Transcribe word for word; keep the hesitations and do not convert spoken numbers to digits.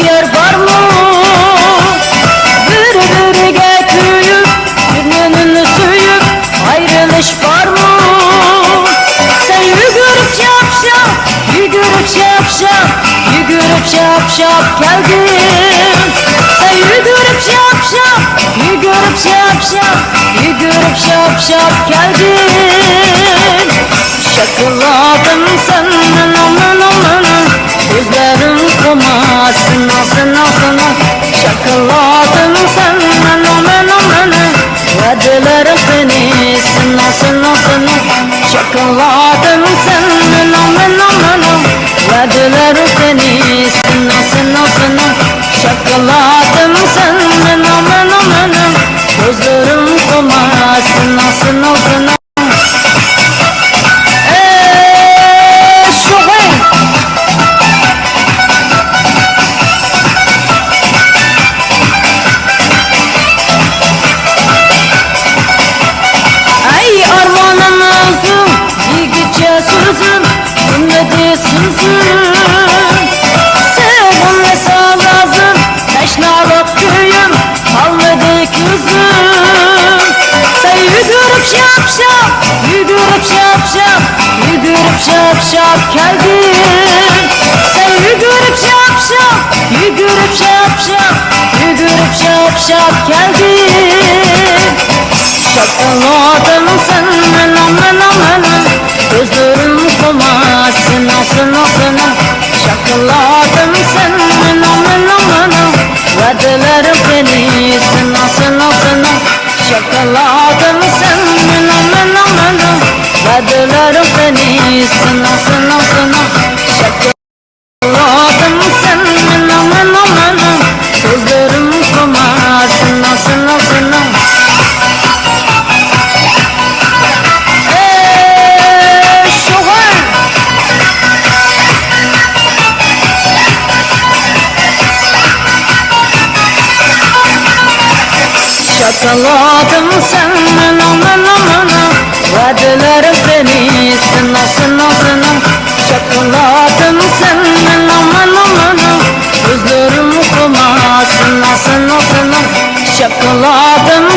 يار بارمۇ؟ بىر-بىرىگە كۆيۈپ، بىر-بىرىنى سۆيۈپ، ئايرىلىش بارمۇ؟ سەن يۈگۈرۈپ شاپ-شاپ، يۈگۈرۈپ شاپ-شاپ، يۈگۈرۈپ شاپ-شاپ كەلدىڭ. سەن يۈگۈرۈپ شاپ-شاپ، يۈگۈرۈپ شاپ-شاپ، يۈگۈرۈپ شاپ-شاپ كەلدىم. شاكىلاتىم سەن مېنىڭ، مېنىڭ، مېنىڭ، كۆزلىرىڭ قوما، سېنىڭ، سېنىڭ، سېنىڭ. شاكىلاتىم سەن مېنىڭ، مېنىڭ، مېنىڭ، ۋەدىلىرىڭ قېنى، سېنىڭ، سېنىڭ، سېنىڭ. شاكىلاتىم سەن مېنىڭ، مېنىڭ، مېنىڭ، ۋەدىلىرىڭ قېنى، سېنىڭ، سېنىڭ، سېنىڭ. شاكىلاتىم سەن مېنىڭ، مېنىڭ، مېنىڭ، كۆزلىرىڭ قوما، سېنىڭ، سېنىڭ، سېنىڭ. ئەي، شوخەي! ئەي، ئارمانىم ئۆزۈڭ، دېگۈچە سۆزۈم، تۈگىمىدى سۆزۈم. سېغىنىش ئاۋازىم، تەشنالىق كۈيۈم، قالمىدى كۆزۈم. سەن يۈگۈرۈپ شاپ-شاپ، يۈگۈرۈپ شاپ-شاپ، يۈگۈرۈپ شاپ-شاپ كەلدىڭ. سەن يۈگۈرۈپ شاپ-شاپ، يۈگۈرۈپ شاپ-شاپ، يۈگۈرۈپ شاپ-شاپ كەلدىڭ. شاكىلاتىم سەن مېنىڭ، مېنىڭ، مېنىڭ، كۆزلىرىم قوما، سېنىڭ، سېنىڭ، سېنىڭ. شاكىلاتىم سەن مېنىڭ، مېنىڭ، مېنىڭ، ۋەدىلىرىم قېنى، سېنىڭ، سېنىڭ، سېنىڭ. شاكىلاتىم سەن مېنىڭ، مېنىڭ، مېنىڭ، ۋەدىلىرىم قېنى، سېنىڭ، سېنىڭ، سېنىڭ. شاكىلاتىم سەن مېنىڭ، مېنىڭ، مېنىڭ، كۆزلىرىم قوما، سېنىڭ، سېنىڭ، سېنىڭ. ئەي، شوغان! شاكىلاتىم سەن مېنىڭ، مېنىڭ، مېنىڭ، ۋەدىلىرىم قېنى، سېنىڭ، سېنىڭ، سېنىڭ. شاكىلاتىم سەن مېنىڭ، مېنىڭ، مېنىڭ، كۆزلىرىم قوما، سېنىڭ، سېنىڭ، سېنىڭ. شاكىلاتىم